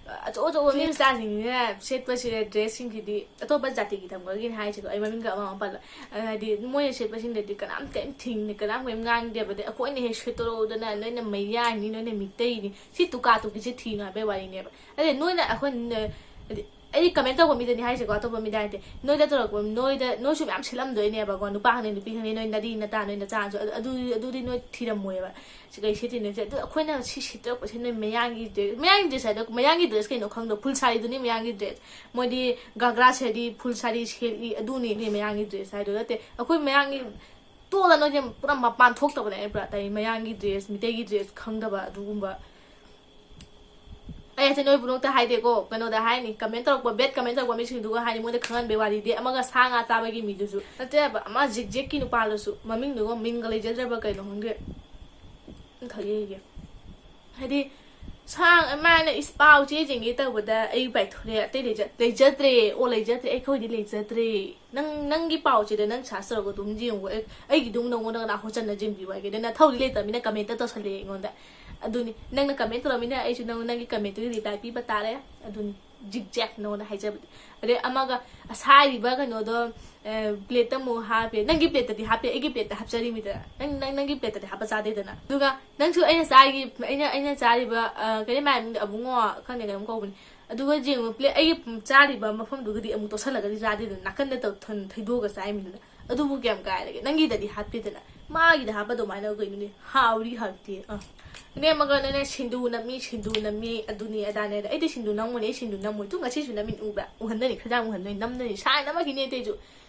ꯑꯆꯧ ꯑꯆꯧꯕ ꯃꯤ ꯃꯆꯥꯁꯤꯡꯁꯤꯅ ꯁꯦꯠꯄꯁꯤꯗ ꯗ꯭ꯔꯦꯁꯁꯤꯡꯁꯤꯗꯤ ꯑꯇꯣꯞꯄ ꯖꯥꯇꯤꯒꯤ ꯊꯝꯈ꯭ꯔꯒꯤꯅ ꯍꯥꯏꯁꯤꯀꯣ, ꯑꯩ ꯃꯃꯤꯡꯒ ꯑꯃ ꯑꯃ ꯄꯜꯂ꯫ ꯑ, ꯍꯥꯏꯗꯤ ꯃꯣꯏꯅ ꯁꯦꯠꯄꯁꯤꯡꯗꯗꯤ ꯀꯅꯥꯝ ꯀꯔꯤꯝ ꯊꯤꯡꯅ ꯀꯅꯥꯝ ꯀꯔꯤꯝ ꯉꯥꯡꯗꯦꯕ꯫ ꯑꯗꯩ ꯑꯩꯈꯣꯏꯅ ꯍꯦꯛ ꯁꯦꯠꯇꯣꯔꯛꯎꯗꯅ ꯅꯣꯏꯅ ꯃꯩꯌꯥꯡꯅꯤ, ꯅꯣꯏꯅ ꯃꯤꯇꯩꯅꯤ, ꯁꯤ ꯇꯨꯀꯥ ꯇꯨꯀꯤꯁꯦ ꯊꯤꯅꯣ ꯍꯥꯏꯕꯩ ꯋꯥꯔꯤꯅꯦꯕ꯫ ꯑꯗꯩ ꯅꯣꯏꯅ ꯑꯩꯈꯣꯏ ꯍꯥꯏꯗꯤ ꯑꯩꯗꯤ ꯀꯃꯦꯟ ꯇꯧꯕ ꯃꯤꯗꯅꯤ ꯍꯥꯏꯁꯦꯀꯣ, ꯑꯇꯣꯞꯄ ꯃꯤꯗ ꯍꯥꯏꯗꯤ ꯅꯣꯏꯗ ꯇꯧꯔꯛꯄ ꯅꯣꯏꯗ ꯅꯣꯏꯁꯨ ꯃꯌꯥꯝ ꯁꯦꯠꯂꯝꯗꯣꯏꯅꯦꯕꯀꯣ, ꯅꯨꯄꯥ ꯈꯪꯗꯦ ꯅꯨꯄꯤ ꯈꯪꯗꯦ, ꯅꯣꯏ ꯅꯔꯤ ꯅꯇꯥ ꯅꯣꯏ ꯅꯆꯥꯁꯨ ꯑꯗꯨ ꯑꯗꯨ- ꯑꯗꯨꯗꯤ ꯅꯣꯏ ꯊꯤꯔꯝꯃꯣꯏꯕ꯫ ꯁꯤ ꯀꯩ ꯁꯦꯠꯇꯣꯏꯅꯣ ꯁꯦ-, ꯑꯗꯨ ꯑꯩꯈꯣꯏꯅ ꯁꯤ ꯁꯦꯠꯇꯣꯔꯛꯄꯁꯦ ꯅꯣꯏ ꯃꯌꯥꯡꯒꯤ ꯗ꯭ꯔꯦꯁ, ꯃꯌꯥꯡꯒꯤ ꯗ꯭ꯔꯦꯁ ꯍꯥꯏꯗꯣ ꯃꯌꯥꯡꯒꯤ ꯗ꯭ꯔꯦꯁ ꯀꯩꯅꯣ ꯈꯪꯗ꯭ꯔꯣ? ꯐꯨꯜ ꯁꯥꯔꯤꯗꯨꯅꯤ ꯃꯌꯥꯡꯒꯤ ꯗ꯭ꯔꯦꯁ꯫ ꯃꯣꯏꯗꯤ ꯒꯥꯒ꯭ꯔꯥ ꯁꯦꯠꯂꯤ, ꯐꯨꯜ ꯁꯥꯔꯤ ꯁꯦꯠꯂꯤ, ꯑꯗꯨꯅꯤ ꯃꯌꯥꯡꯒꯤ ꯗ꯭ꯔꯦꯁ ꯍꯥꯏꯗꯣ꯫ ꯅꯠꯇꯦ, ꯑꯩꯈꯣꯏ ꯃꯌꯥꯡꯒꯤ ꯇꯣꯛꯑꯣꯗ, ꯅꯣꯏꯁꯦ ꯄꯨꯔꯥ ꯃꯄꯥꯟ ꯊꯣꯛꯇꯕꯅꯦ꯫ ꯑꯩ ꯄꯨꯔꯥ ꯇꯥꯏ ꯃꯌꯥꯡꯒꯤ ꯗ꯭ꯔꯦꯁ, ꯃꯤꯇꯩꯒꯤ ꯗ꯭ꯔꯦꯁ ꯈꯪꯗꯕ ꯑꯗꯨꯒꯨꯝꯕ꯫ ꯑꯩ ꯑꯁꯤ ꯅꯣꯏ ꯄꯨꯝꯅꯃꯛꯇ ꯍꯥꯏꯗꯦꯀꯣ, ꯀꯩꯅꯣꯗ ꯍꯥꯏꯅꯤ, ꯀꯃꯦꯟ ꯇꯧꯔꯛꯄ, ꯕꯦꯠ ꯀꯃꯦꯟ ꯇꯧꯔꯛꯄ ꯃꯤꯁꯤꯡꯗꯨꯒ ꯍꯥꯏꯅꯤ, ꯃꯣꯏꯗ ꯈꯪꯍꯟꯕꯩ ꯋꯥꯔꯤꯗꯤ꯫ ꯑꯃꯒ ꯁꯥ ꯉꯥ ꯆꯥꯕꯒꯤ ꯃꯤꯗꯨꯁꯨ ꯅꯠꯇꯦꯕ, ꯑꯃ ꯖꯤꯛ ꯖꯦꯛꯀꯤ ꯅꯨꯄꯥꯗꯨꯁꯨ ꯃꯃꯤꯡꯗꯨꯒ ꯃꯤꯡꯒ ꯂꯩꯖꯗ꯭ꯔꯕ ꯀꯩꯅꯣ ꯈꯪꯗꯦ꯫ ꯑꯝꯈꯛ ꯌꯦꯡꯒꯦ꯫ ꯍꯥꯏꯗꯤ ꯁꯥ-, ꯃꯥꯅ ꯏꯁ ꯄꯥꯎ ꯆꯦ ꯆꯦꯡꯒꯦ ꯇꯧꯕꯗ ꯑꯩ ꯄꯥꯏꯊꯣꯔꯛꯑꯦ, ꯑꯇꯩ ꯂꯩꯖ-, ꯂꯩꯖꯗ꯭ꯔꯦ, ꯑꯣ ꯂꯩꯖꯗ꯭ꯔꯦ, ꯑꯩꯈꯣꯏꯗꯤ ꯂꯩꯖꯗ꯭ꯔꯦ꯫ ꯅꯪ, ꯅꯪꯒꯤ ꯄꯥꯎꯁꯤꯗ ꯅꯪ ꯁꯥꯔꯆ ꯇꯧꯔꯒ ꯑꯗꯨꯝ ꯌꯦꯡꯉꯣ꯫ ꯑꯩ, ꯑꯩꯒꯤꯗꯨꯝ ꯅꯉꯣꯟꯗ ꯀꯅꯥ ꯍꯣꯠꯆꯟꯅ ꯆꯦꯟꯕꯤꯌꯨ ꯍꯥꯏꯒꯦ? ꯅꯪ ꯅꯊꯧꯗꯤ ꯂꯩꯇꯕꯅꯤꯅ ꯀꯃꯦꯟꯇ ꯇꯧꯁꯜꯂꯛꯑꯦ ꯑꯩꯉꯣꯟꯗ꯫ ꯑꯗꯨꯅꯤ, ꯅꯪꯅ ꯀꯃꯦꯟ ꯇꯧꯔꯃꯤꯅ ꯑꯩꯁꯨ ꯅꯪ, ꯅꯪꯒꯤ ꯀꯃꯦꯟꯇꯨꯒꯤ ꯔꯤꯄ꯭ꯂꯥꯏ ꯄꯤꯕ ꯇꯥꯔꯦ꯫ ꯑꯗꯨꯅꯤ, ꯖꯤꯛ ꯖꯦꯛ ꯅꯉꯣꯟꯗ ꯍꯥꯏꯖꯕꯗꯤ꯫ ꯑꯗꯩ ꯑꯃꯒ ꯑꯁꯥꯏꯔꯤꯕ ꯀꯩꯅꯣꯗꯣ, ꯑ, ꯄ꯭ꯂꯦꯠꯇ ꯑꯃꯨꯛ ꯍꯥꯞꯄꯦ꯫ ꯅꯪꯒꯤ ꯄ꯭ꯂꯦꯠꯇꯗꯤ ꯍꯥꯞꯄꯦ, ꯑꯩꯒꯤ ꯄ꯭ꯂꯦꯠꯇ ꯍꯥꯞꯆꯔꯤꯃꯤꯗꯅ꯫ ꯅꯪ, ꯅꯪ, ꯅꯪꯒꯤ ꯄ꯭ꯂꯦꯠꯇꯗꯤ ꯍꯥꯞꯄ ꯆꯥꯗꯦꯗꯅ꯫ ꯑꯗꯨꯒ ꯅꯪꯁꯨ ꯑꯩꯅ ꯆꯥꯔꯤ, ꯑꯩꯅ, ꯑꯩꯅ ꯆꯥꯔꯤꯕ, ꯑ, ꯀꯩꯅꯣ ꯃꯌꯥꯝ ꯑꯕꯨꯡꯉꯣ ꯈꯪꯗꯦ ꯀꯩꯅꯣꯝ ꯀꯧꯕꯅꯤ꯫ ꯑꯗꯨꯒ ꯌꯦꯡꯉꯨ, ꯄ꯭ꯂꯦꯠ ꯑꯩꯒꯤ ꯆꯥꯔꯤꯕ ꯃꯐꯝꯗꯨꯒꯗꯤ ꯑꯃꯨꯛ ꯇꯣꯠꯁꯜꯂꯒꯗꯤ ꯆꯥꯗꯦꯗꯅ, ꯅꯥꯀꯟꯗ ꯇꯧ-, ꯊꯟ-, ꯊꯩꯗꯣꯛꯑꯒ ꯆꯥꯏꯃꯤꯗꯅ꯫ ꯑꯗꯨꯕꯨ ꯀꯌꯥꯝ ꯀꯥꯏꯔꯒꯦ? ꯅꯪꯒꯤꯗꯗꯤ ꯍꯥꯞꯇꯦꯗꯅ, ꯃꯥꯒꯤꯗ ꯍꯥꯞꯄ ꯑꯗꯨꯃꯥꯏꯅ ꯀꯩꯅꯣꯅꯦ, ꯍꯥꯎꯔꯤ ꯍꯥꯎꯇꯦ꯫ ꯑ꯫ ꯅꯦꯝꯃꯒ ꯅꯣꯏꯅ ꯁꯤꯟꯗꯨ ꯅꯝꯃꯤ, ꯁꯤꯟꯗꯨ ꯅꯝꯃꯤ, ꯑꯗꯨꯅꯤ ꯑꯗꯥꯅꯦ꯫ ꯑꯗ ꯑꯩꯗꯤ ꯁꯤꯟꯗꯨ ꯅꯝꯃꯣꯏꯅꯦ, ꯑꯩ ꯁꯤꯟꯗꯨ ꯅꯝꯃꯣꯏ꯫ ꯇꯨ ꯉꯁꯤꯁꯨ ꯅꯝꯃꯤ ꯎꯕ꯭ꯔꯥ? ꯎꯍꯟꯗꯣꯏꯅꯤ, ꯈꯔ ꯌꯥꯝ ꯎꯍꯟꯗꯣꯏꯅꯤ, ꯅꯝꯗꯣꯏꯅꯤ, ꯁꯥꯏ ꯅꯝꯃꯛꯈꯤꯅꯤ ꯑꯇꯩꯁꯨ꯫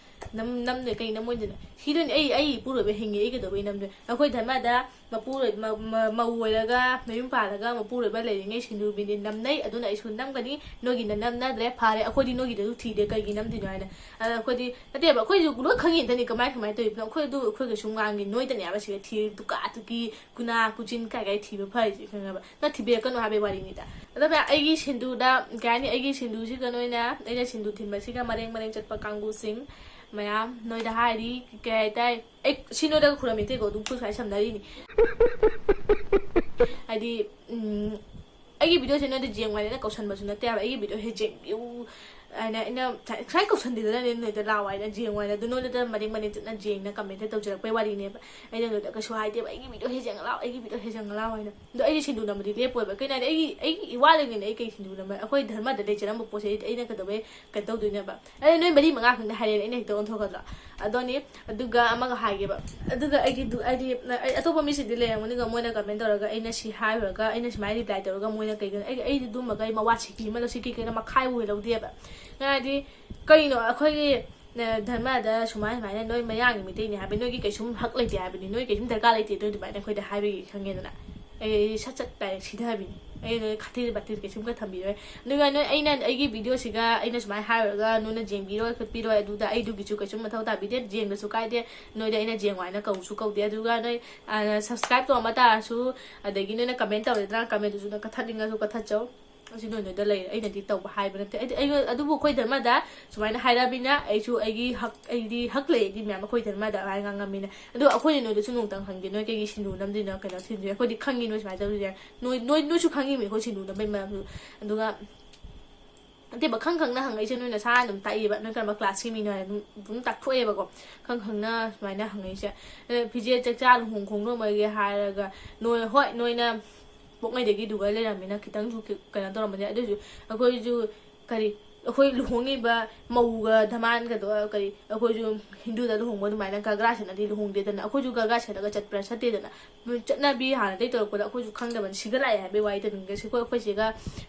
ꯅꯝ ꯅꯝꯗꯣꯏ ꯀꯩ ꯅꯝꯃꯣꯏꯗꯣꯏꯅꯣ? ꯁꯤꯗꯣꯏꯅꯦ꯫ ꯑꯩ ꯑꯩ ꯏꯄꯨꯔꯣꯏꯕ ꯍꯤꯡꯉꯤ, ꯑꯩ ꯀꯩꯗꯧꯕꯩ ꯅꯝꯗꯣꯏꯅꯣ? ꯑꯩꯈꯣꯏ ꯙꯔꯃꯗ ꯃꯄꯨꯔꯣꯏ- ꯃ- ꯃ- ꯃꯧ ꯑꯣꯏꯔꯒ ꯃꯌꯨꯝ ꯄꯥꯜꯂꯒ ꯃꯄꯨꯔꯣꯏꯕ ꯂꯩꯔꯤꯉꯩ ꯁꯤꯟꯗꯨꯔ ꯕꯤꯟꯗꯤ ꯅꯝꯅꯩ꯫ ꯑꯗꯨꯅ ꯑꯩꯁꯨ ꯅꯝꯒꯅꯤ꯫ ꯅꯣꯏꯒꯤꯅ ꯅꯝꯅꯗ꯭ꯔꯦ, ꯐꯔꯦ꯫ ꯑꯩꯈꯣꯏꯗꯤ ꯅꯣꯏꯒꯤꯗꯁꯨ ꯊꯤꯗꯦ, ꯀꯩꯒꯤ ꯅꯝꯗꯣꯏꯅꯣ ꯍꯥꯏꯅ꯫ ꯑꯗ ꯑꯩꯈꯣꯏꯗꯤ ꯅꯠꯇꯦꯕ, ꯑꯩꯈꯣꯏꯁꯨ ꯂꯣꯏ ꯈꯪꯉꯤ ꯉꯥꯛꯇꯅꯤ ꯀꯃꯥꯏ ꯀꯃꯥꯏꯅ ꯇꯧꯔꯤꯕꯅꯣ꯫ ꯑꯩꯈꯣꯏ ꯑꯗꯨ ꯑꯩꯈꯣꯏ ꯀꯩꯁꯨ ꯉꯥꯡꯗꯦ꯫ ꯅꯣꯏꯗꯅꯦꯕ ꯁꯤꯗ ꯊꯤ ꯗꯨꯀꯥ ꯗꯨꯀꯤ ꯀꯨꯅꯥ ꯀꯨꯆꯤꯟ ꯀꯥꯏ ꯀꯥꯏ ꯊꯤꯕ ꯐꯔꯤꯁꯦ, ꯈꯪꯉꯕ? ꯅꯪ ꯊꯤꯕꯤꯔꯛꯀꯅꯨ ꯍꯥꯏꯕꯩ ꯋꯥꯔꯤꯅꯤꯗ꯫ ꯑꯗꯣ ꯚꯥꯏ, ꯑꯩꯒꯤ ꯁꯤꯟꯗꯨꯗ ꯀꯩ ꯍꯥꯏꯅꯤ, ꯑꯩꯒꯤ ꯁꯤꯟꯗꯨꯁꯤꯒ ꯅꯣꯏꯅ ꯑꯩꯅ ꯁꯤꯟꯗꯨ ꯊꯤꯟꯕꯁꯤꯒ ꯃꯔꯦꯡ ꯃꯔꯦꯡ ꯆꯠꯄ ꯀꯥꯡꯕꯨꯁꯤꯡ ꯃꯌꯥꯝ, ꯅꯣꯏꯗ ꯍꯥꯏꯔꯤ, ꯀꯩ ꯍꯥꯏꯇꯥꯔꯦ, ꯑꯩ ꯁꯤ ꯅꯣꯏꯗꯒ ꯈꯨꯔꯝꯃꯤ ꯅꯠꯇꯦꯀꯣ, ꯑꯗꯨꯝ ꯈꯨꯠ ꯁꯨꯃꯥꯏꯅ ꯁꯝꯅꯔꯤꯅꯤ꯫ ꯍꯥꯏꯗꯤ, ꯎꯝ, ꯑꯩꯒꯤ ꯚꯤꯗꯤꯑꯣꯁꯦ ꯅꯣꯏꯗ ꯌꯦꯡꯉꯨ ꯍꯥꯏꯅ ꯀꯧꯁꯟꯕꯁꯨ ꯅꯠꯇꯦ ꯍꯥꯏꯕ꯫ ꯑꯩꯒꯤ ꯚꯤꯗꯤꯑꯣꯁꯦ ꯌꯦꯡꯕꯤꯌꯨ ꯍꯥꯏꯅ ꯑꯩꯅ ꯁꯨꯃꯥꯏꯅ ꯀꯧꯁꯟꯗꯦꯗꯅ ꯅꯣꯏꯗ ꯂꯥꯛꯑꯣ ꯍꯥꯏꯅ, ꯌꯦꯡꯉꯨ ꯍꯥꯏꯅ꯫ ꯑꯗꯨ ꯅꯣꯏꯗ ꯃꯔꯦꯡ ꯃꯔꯦꯡ ꯆꯠꯅ ꯌꯦꯡꯅ ꯀꯃꯦꯟꯇ ꯇꯧꯖꯔꯛꯄꯩ ꯋꯥꯔꯤꯅꯦꯕ꯫ ꯑꯩꯅ ꯅꯣꯏꯗ ꯀꯩꯁꯨ ꯍꯥꯏꯗꯦꯕ, "ꯑꯩꯒꯤ ꯚꯤꯗꯤꯑꯣꯁꯦ ꯌꯦꯡꯉ ꯂꯥꯛꯑꯣ, ꯑꯩꯒꯤ ꯚꯤꯗꯤꯑꯣꯁꯦ ꯌꯦꯡꯉ ꯂꯥꯛꯑꯣ" ꯍꯥꯏꯅ꯫ ꯑꯗꯣ ꯑꯩꯗꯤ ꯁꯤꯟꯗꯨ ꯅꯝꯕꯗꯤ ꯂꯦꯞꯄꯣꯏꯕ꯫ ꯀꯩꯅꯣ ꯍꯥꯏꯗꯤ, ꯑꯩꯒꯤ ꯑꯩꯒꯤ ꯏꯋꯥ ꯂꯩꯅꯤꯅ ꯑꯩ ꯀꯩ ꯁꯤꯟꯗꯨ ꯅꯝꯕ? ꯑꯩꯈꯣꯏ ꯙꯔꯃꯗ ꯂꯩꯖꯔꯝꯕ ꯄꯣꯠꯁꯦ ꯑꯩ- ꯑꯩꯅ ꯀꯩꯗꯧꯕꯩ ꯀꯩꯅꯣ ꯇꯧꯗꯣꯏꯅꯦꯕ? ꯑꯗꯩ ꯅꯣꯏ ꯃꯔꯤ ꯃꯉꯥ ꯈꯪꯗ ꯍꯥꯏꯔꯦꯅ ꯑꯩꯅ ꯍꯦꯛꯇ ꯑꯣꯟꯊꯣꯛꯀꯗ꯭ꯔꯣ? ꯑꯗꯨꯅꯤ꯫ ꯑꯗꯨꯒ ꯑꯃꯒ ꯍꯥꯏꯒꯦꯕ꯫ ꯑꯗꯨꯒ ꯑꯩꯒꯤꯗꯨ ꯍꯥꯏꯗꯤ, ꯑꯩ- ꯑꯇꯣꯞꯄ ꯃꯤꯁꯤꯡꯗꯤ ꯂꯩꯔꯝꯒꯅꯤꯀꯣ, ꯃꯣꯏꯅ ꯀꯃꯦꯟ ꯇꯧꯔꯒ ꯑꯩꯅ ꯁꯤ ꯍꯥꯏꯔꯨꯔꯒ, ꯑꯩꯅ ꯁꯨꯃꯥꯏꯅ ꯔꯤꯄ꯭ꯂꯥꯏ ꯇꯧꯔꯒ ꯃꯣꯏꯅ ꯀꯩꯒꯤꯅꯣ? ꯑꯩ ꯑꯩꯗꯤ ꯑꯗꯨꯝꯕꯒ ꯑꯩ ꯃꯋꯥ ꯁꯤꯀꯤ ꯑꯃ ꯂꯧꯁꯤꯀꯤ ꯀꯩꯅꯣ ꯃꯈꯥꯏꯕꯨ ꯍꯦꯛ ꯂꯧꯗꯦꯕ꯫ ꯍꯥꯏꯗꯤ ꯀꯩꯅꯣ ꯑꯩꯈꯣꯏꯒꯤ, ꯑ, ꯙꯔꯃꯗ ꯁꯨꯃꯥꯏ ꯁꯨꯃꯥꯏꯅ ꯅꯣꯏ ꯃꯌꯥꯡꯒꯤ ꯃꯤꯇꯩꯅꯤ ꯍꯥꯏꯕ, ꯅꯣꯏꯒꯤ ꯀꯩꯁꯨꯝ ꯍꯛ ꯂꯩꯇꯦ ꯍꯥꯏꯕꯅꯤ, ꯅꯣꯏ ꯀꯩꯁꯨꯝ ꯗꯔꯀꯥꯔ ꯂꯩꯇꯦ ꯅꯣꯏ ꯑꯗꯨꯃꯥꯏꯅ ꯑꯩꯈꯣꯏꯗ ꯍꯥꯏꯕꯒꯤ, ꯈꯪꯉꯦꯗꯅ꯫ ꯑꯩ ꯁꯠ ꯁꯠ ꯗꯥꯏꯔꯦꯛ ꯁꯤꯊꯕꯤꯅꯤ꯫ ꯑꯩ ꯅꯣꯏ ꯈꯥꯊꯤꯔ ꯕꯥꯊꯤꯔ ꯀꯩꯁꯨꯝꯒ ꯊꯝꯕꯤꯔꯣꯏ꯫ ꯑꯗꯨꯒ ꯅꯣꯏ ꯑꯩꯅ ꯑꯩꯒꯤ ꯚꯤꯗꯤꯑꯣꯁꯤꯒ ꯑꯩꯅ ꯁꯨꯃꯥꯏꯅ ꯍꯥꯏꯔꯨꯔꯒ ꯅꯣꯏꯅ ꯌꯦꯡꯕꯤꯔꯣꯏ ꯈꯣꯠꯄꯤꯔꯣꯏ ꯑꯗꯨꯗ ꯑꯩꯗꯨꯒꯤꯁꯨ ꯀꯩꯁꯨꯝ ꯃꯊꯧ ꯇꯥꯕꯤꯗꯦ, ꯌꯦꯡꯕꯁꯨ ꯀꯥꯏꯗꯦ꯫ ꯅꯣꯏꯗ ꯑꯩꯅ ꯌꯦꯡꯉꯣ ꯍꯥꯏꯅ ꯀꯧꯁꯨ ꯀꯧꯗꯦ꯫ ꯑꯗꯨꯒ ꯅꯣꯏ, ꯑ, ꯁꯕꯁꯀ꯭ꯔꯥꯏꯕ ꯇꯧꯔꯝꯕ ꯇꯥꯔꯁꯨ, ꯑꯗꯒꯤ ꯅꯣꯏꯅ ꯀꯃꯦꯟ ꯇꯧꯔꯦꯗꯅ, ꯀꯃꯦꯟꯗꯨꯁꯨ ꯅꯣꯏ ꯀꯛꯊꯠꯅꯤꯡꯉꯁꯨ ꯀꯛꯊꯠꯆꯧ꯫ ꯑꯁꯤ ꯅꯣꯏ ꯅꯣꯏꯗ ꯂꯩꯔꯦ, ꯑꯩꯅꯗꯤ ꯇꯧꯕ ꯍꯥꯏꯕ ꯅꯠꯇꯦ꯫ ꯑꯩꯗꯤ ꯑꯩ ꯑꯗꯨꯕꯨ ꯑꯩꯈꯣꯏ ꯙꯔꯃꯗ ꯁꯨꯃꯥꯏꯅ ꯍꯥꯏꯔꯕꯅꯤꯅ ꯑꯩꯁꯨ ꯑꯩꯒꯤ ꯍꯛ, ꯑꯩꯗꯤ ꯍꯛ ꯂꯩ, ꯑꯩꯗꯤ ꯃꯌꯥꯝ ꯑꯩꯈꯣꯏ ꯙꯔꯃꯗ ꯑꯗꯨꯃꯥꯏꯅ ꯉꯥꯡꯉꯝꯃꯤꯅ꯫ ꯑꯗꯣ ꯑꯩꯈꯣꯏꯅ ꯅꯣꯏꯗꯁꯨ ꯅꯣꯡꯇꯪ ꯍꯪꯗꯦ, ꯅꯣꯏ ꯀꯩꯒꯤ ꯁꯤꯟꯗꯨ ꯅꯝꯗꯣꯏꯅꯣ, ꯀꯩꯅꯣ ꯁꯤꯟꯗꯣꯏꯅꯣ? ꯑꯩꯈꯣꯏꯗꯤ ꯈꯪꯉꯤ ꯅꯣꯏ ꯁꯨꯃꯥꯏꯅ ꯇꯧꯗꯣꯏꯁꯦ꯫ ꯅꯣꯏ ꯅꯣꯏ ꯅꯣꯏꯁꯨ ꯈꯪꯉꯤꯃꯤ ꯑꯩꯈꯣꯏ ꯁꯤꯟꯗꯨ ꯅꯝꯕꯩ ꯃꯔꯝꯁꯨ꯫ ꯑꯗꯨꯒ ꯅꯠꯇꯦꯕ, ꯈꯪ ꯈꯪꯅ ꯍꯪꯉꯛꯏꯁꯦ ꯅꯣꯏ ꯅꯁꯥꯅ ꯑꯗꯨꯝ ꯇꯥꯛꯏꯕ, ꯅꯣꯏ ꯀꯔꯝꯕ ꯀ꯭ꯂꯥꯁꯀꯤ ꯃꯤꯅꯣ ꯍꯥꯏꯅ ꯑꯗꯨꯝ ꯑꯗꯨꯝ ꯇꯥꯛꯊꯣꯛꯑꯦꯕꯀꯣ꯫ ꯈꯪ ꯈꯪꯅ ꯁꯨꯃꯥꯏꯅ ꯍꯪꯉꯛꯏꯁꯦ꯫ ꯑꯗ ꯐꯤꯖꯦꯠ ꯆꯛꯆꯥ ꯂꯨꯍꯣꯡ ꯈꯣꯡꯗꯣꯡꯕꯒꯤ ꯍꯥꯏꯔꯒ ꯅꯣꯏ, ꯍꯣꯏ, ꯅꯣꯏꯅ ꯄꯣꯛꯉꯩꯗꯒꯤ ꯑꯗꯨꯒ ꯂꯩꯔꯝꯃꯤꯅ ꯈꯤꯇꯪꯁꯨ ꯀꯩꯅꯣ ꯇꯧꯔꯝꯃꯅꯤ꯫ ꯑꯗꯨꯏꯁꯨ ꯑꯩꯈꯣꯏꯁꯨ ꯀꯔꯤ ꯑꯩꯈꯣꯏ ꯂꯨꯍꯣꯡꯉꯤꯕ ꯃꯧꯒ ꯙꯃꯥꯟꯒꯗꯣ ꯀꯔꯤ, ꯑꯩꯈꯣꯏꯁꯨ ꯍꯤꯟꯗꯨꯗ ꯂꯨꯍꯣꯡꯕ ꯑꯗꯨꯃꯥꯏꯅ ꯒꯥꯒ꯭ꯔꯥ ꯁꯦꯠꯅꯗꯤ ꯂꯨꯍꯣꯡꯗꯦꯗꯅ, ꯑꯩꯈꯣꯏꯁꯨ ꯒꯥꯒ꯭ꯔꯥ ꯁꯦꯠꯂꯒ ꯆꯠꯄ꯭ꯔꯥ ꯆꯠꯇꯦꯗꯅ꯫ ꯆꯠꯅꯕꯤ ꯍꯥꯟꯅꯗꯒꯤ ꯇꯧꯔꯛꯄꯗ ꯑꯩꯈꯣꯏꯁꯨ ꯈꯪꯗꯕꯅꯤ꯫ ꯁꯤꯒ ꯂꯥꯛꯑꯦ ꯍꯥꯏꯕꯩ ꯋꯥꯔꯤꯗꯅꯤ, ꯉꯁꯤ ꯑꯩꯈꯣꯏ, ꯑꯩꯈꯣꯏ ꯆꯦꯒ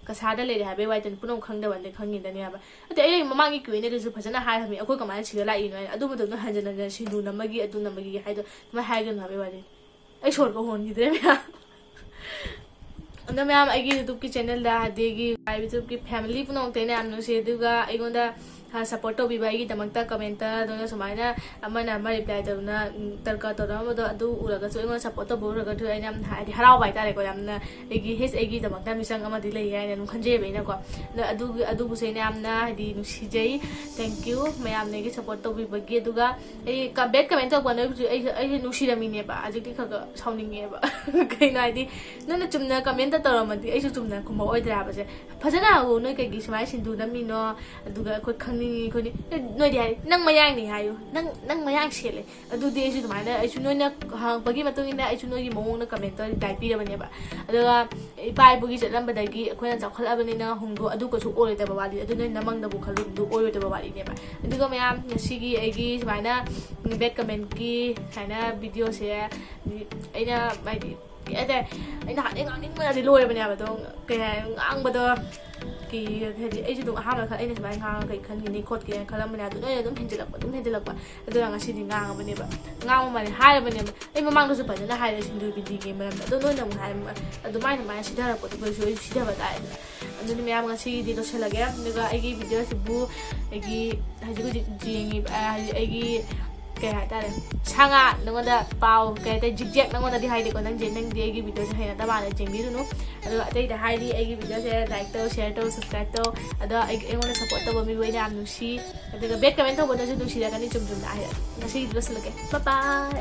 ꯀꯁꯥꯗ ꯂꯩꯔꯦ ꯍꯥꯏꯕꯩ ꯋꯥꯔꯤꯗꯅꯤ, ꯄꯨꯝꯅꯃꯛ ꯈꯪꯗꯕꯅꯤ, ꯈꯪꯉꯤꯗꯅꯦꯕ꯫ ꯑꯗꯩ ꯑꯩ ꯃꯃꯥꯡꯒꯤ ꯀ꯭ꯌꯨ ꯑꯦꯟ ꯑꯦꯗꯁꯨ ꯐꯖꯅ ꯍꯥꯏꯈ꯭ꯔꯕꯅꯤ, ꯑꯩꯈꯣꯏ ꯀꯃꯥꯏꯅ ꯁꯤꯒ ꯂꯥꯛꯏꯅꯣ ꯍꯥꯏꯅ꯫ ꯑꯗꯨ ꯃꯇꯝꯗ ꯍꯟꯖꯟ ꯍꯟꯖꯟ ꯁꯤꯟꯗꯨ ꯅꯝꯕꯒꯤ, ꯑꯗꯨ ꯅꯝꯕꯒꯤ ꯍꯥꯏꯗꯣ ꯑꯗꯨꯃꯥꯏꯅ ꯍꯥꯏꯒꯅꯨ ꯍꯥꯏꯕꯩ ꯋꯥꯔꯤꯅꯤ꯫ ꯑꯩ ꯁꯣꯔꯒ ꯍꯣꯟꯈꯤꯗ꯭ꯔꯦ ꯃꯌꯥꯝ꯫ ꯑꯗꯣ ꯃꯌꯥꯝ, ꯑꯩꯒꯤ YouTube-ꯀꯤ channel-ꯗ, ꯑꯗꯒꯤ ꯑꯩ YouTube-ꯀꯤ family ꯄꯨꯝꯅꯃꯛꯇ ꯑꯩꯅ ꯌꯥꯝ ꯅꯨꯡꯁꯤ꯫ ꯑꯗꯨꯒ ꯑꯩꯉꯣꯟꯗ, ꯑ, support ꯇꯧꯕꯤꯕ, ꯑꯩꯒꯤꯗꯃꯛꯇ comment-ꯇ ꯑꯗꯨꯅ ꯁꯨꯃꯥꯏꯅ ꯑꯃꯅ ꯑꯃ reply ꯇꯧꯗꯅ, ꯎꯝ, ꯇꯔꯀꯥ ꯇꯧꯅꯔꯝꯕꯗꯣ ꯑꯗꯨ ꯎꯔꯒꯁꯨ, ꯑꯩꯉꯣꯟꯗ support ꯇꯧꯕ ꯎꯔꯒꯁꯨ ꯑꯩꯅ ꯌꯥꯝ, ꯍꯥꯏꯗꯤ, ꯍꯔꯥꯎꯕ ꯍꯥꯏꯇꯥꯔꯦꯀꯣ꯫ ꯌꯥꯝꯅ ꯑꯩꯒꯤ, ꯍꯦꯁ, ꯑꯩꯒꯤꯗꯃꯛꯇ ꯃꯤꯆꯪ ꯑꯃꯗꯤ ꯂꯩ ꯍꯥꯏꯅ ꯑꯗꯨꯝ ꯈꯟꯖꯩꯕ ꯑꯩꯅꯀꯣ꯫ ꯑꯗꯣ ꯑꯗꯨꯒꯤ, ꯑꯗꯨꯕꯨꯁꯨ ꯑꯩꯅ ꯌꯥꯝꯅ, ꯍꯥꯏꯗꯤ, ꯅꯨꯡꯁꯤꯖꯩ꯫ Thank you ꯃꯌꯥꯝꯅ ꯑꯩꯒꯤ support ꯇꯧꯕꯤꯕꯒꯤ꯫ ꯑꯗꯨꯒ ꯑꯩ ꯀ-, bad comment ꯇꯧꯔꯛꯄ ꯅꯣꯏꯕꯨꯁꯨ ꯑꯩꯁꯨ, ꯑꯩꯁꯨ ꯅꯨꯡꯁꯤꯔꯝꯃꯤꯅꯦꯕ꯫ ꯍꯧꯖꯤꯛꯇꯤ ꯈꯔ ꯈꯔ ꯁꯥꯎꯅꯤꯡꯉꯦꯕ꯫ ꯀꯩꯅꯣ ꯍꯥꯏꯗꯤ, ꯅꯪꯅ ꯆꯨꯝꯅ comment ꯇꯧꯔꯝꯃꯗꯤ ꯑꯩꯁꯨ ꯆꯨꯝꯅ ꯈꯨꯝꯃꯛꯑꯣꯏꯗ꯭ꯔꯥ ꯍꯥꯏꯕꯁꯦ꯫ ꯐꯖꯅ ꯍꯪꯉꯨ, ꯅꯣꯏ ꯀꯩꯒꯤ ꯁꯨꯃꯥꯏꯅ ꯁꯤꯟꯗꯨ ꯅꯝꯃꯤꯅꯣ? ꯑꯗꯨꯒ ꯑꯩꯈꯣꯏ ꯈꯪꯅꯤꯡꯉꯤ, ꯈꯣꯠꯅꯤꯡ-, ꯅꯣꯏꯗꯤ ꯍꯥꯏ, "ꯅꯪ ꯃꯌꯥꯡꯅꯤ" ꯍꯥꯏꯌꯨ, "ꯅꯪ, ꯅꯪ ꯃꯌꯥꯡ ꯁꯦꯠꯂꯦ"꯫ ꯑꯗꯨꯗꯤ ꯑꯩꯁꯨ ꯑꯗꯨꯃꯥꯏꯅ, ꯑꯩꯁꯨ ꯅꯣꯏꯅ ꯍꯪꯉꯛꯄꯒꯤ ꯃꯇꯨꯡ ꯏꯟꯅ ꯑꯩꯁꯨ ꯅꯣꯏꯒꯤ ꯃꯑꯣꯡꯗ comment-ꯇ reply ꯄꯤꯔꯕꯅꯦꯕ꯫ ꯑꯗꯨꯒ ꯏꯄꯥ ꯏꯄꯨꯒꯤ ꯆꯠꯂꯝꯕꯗꯒꯤ ꯑꯩꯈꯣꯏꯅ ꯆꯥꯎꯈꯠꯂꯕꯅꯤꯅ ꯍꯣꯡꯗꯣꯛ-, ꯑꯗꯨ ꯀꯩꯁꯨ ꯑꯣꯏꯔꯣꯏꯗꯕ ꯋꯥꯔꯤ, ꯑꯗꯨ ꯅꯣꯏ ꯅꯃꯪꯗꯕꯨ ꯈꯜꯂꯨ, ꯑꯗꯨ ꯑꯣꯏꯔꯣꯏꯗꯕ ꯋꯥꯔꯤꯅꯦꯕ꯫ ꯑꯗꯨꯒ ꯃꯌꯥꯝ, ꯉꯁꯤꯒꯤ ꯑꯩꯒꯤ ꯁꯨꯃꯥꯏꯅ bad comment-ꯀꯤ ꯁꯨꯃꯥꯏꯅ video-ꯁꯦ ꯑꯩꯅ, ꯍꯥꯏꯗꯤ, ꯀꯩ ꯍꯥꯏꯇꯥꯔꯦ, ꯑꯩꯅ ꯍꯥꯟꯅꯗꯩ ꯉꯥꯡꯅꯤꯡꯕꯅꯗꯤ ꯂꯣꯏꯔꯕꯅꯦꯕ꯫ ꯑꯗꯣ ꯀꯩ ꯍꯥꯏ, ꯉꯥꯡꯕꯗꯣ ꯀꯤ-, ꯍꯥꯏꯗꯤ, ꯑꯩꯁꯨ ꯑꯗꯨꯝ ꯑꯍꯥꯟꯕ ꯈꯛ ꯑꯩꯅ ꯁꯨꯃꯥꯏꯅ ꯉꯥꯡꯉꯒ ꯀꯩ ꯈꯟꯈꯤꯅꯤ ꯈꯣꯠꯈꯤꯅꯤꯅ ꯈꯜꯂꯝꯕꯅꯦ꯫ ꯑꯗꯨ ꯅꯣꯏꯅ ꯑꯗꯨꯝ ꯍꯦꯟꯖꯤꯜꯂꯛꯄ, ꯑꯗꯨꯝ ꯍꯦꯟꯖꯤꯜꯂꯛꯄ꯫ ꯑꯗꯨꯅ ꯉꯁꯤꯗꯤ ꯉꯥꯡꯉꯕꯅꯦꯕ꯫ ꯉꯥꯡꯕ ꯃꯥꯅꯤ ꯍꯥꯏꯔꯕꯅꯦꯕ꯫ ꯑꯩ ꯃꯃꯥꯡꯗꯁꯨ ꯐꯖꯅ ꯍꯥꯏꯔꯦ ꯁꯤꯟꯗꯨ ꯕꯤꯗꯤꯒꯤ ꯃꯔꯝꯗ꯫ ꯑꯗꯣ ꯅꯣꯏꯅ ꯑꯃꯨꯛ ꯍꯥꯏ-, ꯑꯗꯨꯃꯥꯏꯅ, ꯑꯗꯨꯃꯥꯏꯅ ꯁꯤꯊꯔꯛꯄꯗꯣ ꯑꯩꯈꯣꯏꯁꯨ, ꯑꯩꯁꯨ ꯁꯤꯊꯕ ꯇꯥꯏꯗꯅ꯫ ꯑꯗꯨꯗꯤ ꯃꯌꯥꯝ, ꯉꯁꯤꯒꯤꯗꯤ ꯂꯣꯏꯁꯤꯜꯂꯒꯦ꯫ ꯑꯗꯨꯒ ꯑꯩꯒꯤ video-ꯁꯤꯕꯨ ꯑꯩꯒꯤ ꯍꯧꯖꯤꯛ ꯍꯧꯖꯤꯛ ꯌꯦꯡꯉꯤꯕ, ꯑ, ꯍꯧꯖꯤꯛ ꯑꯩꯒꯤ ꯀꯩ ꯍꯥꯏꯇꯥꯔꯦ, ꯁꯥ ꯉꯥ ꯅꯉꯣꯟꯗ ꯄꯥꯎ, ꯀꯩ ꯍꯥꯏꯇꯥꯔꯦ, ꯖꯤꯛ ꯖꯦꯛ ꯅꯉꯣꯟꯗꯗꯤ ꯍꯥꯏꯗꯦꯀꯣ, ꯅꯪꯁꯦ, ꯅꯪꯗꯤ ꯑꯩꯒꯤ video-ꯁꯦ ꯍꯩꯅꯗꯕ ꯃꯥꯜꯂꯦ, ꯌꯦꯡꯕꯤꯔꯨꯅꯨ꯫ ꯑꯗꯣ ꯑꯇꯩꯗ ꯍꯥꯏꯔꯤ, ꯑꯩꯒꯤ video-ꯁꯦ like ꯇꯧ, share ꯇꯧ, subscribe ꯇꯧ꯫ ꯑꯗꯣ ꯑꯩ, ꯑꯩꯉꯣꯟꯗ support ꯇꯧꯕ ꯃꯤꯕꯨ ꯑꯩꯅ ꯌꯥꯝ ꯅꯨꯡꯁꯤ꯫ ꯑꯗꯨꯒ bad comment ꯇꯧꯕꯗꯁꯨ ꯅꯨꯡꯁꯤꯔꯛꯀꯅꯤ, ꯆꯨꯝ ꯆꯨꯝꯅ ꯍꯥꯏꯔꯛꯑꯒꯦ꯫ ꯉꯁꯤꯒꯤꯗꯤ ꯂꯣꯏꯁꯤꯜꯂꯒꯦ꯫ Bye bye꯫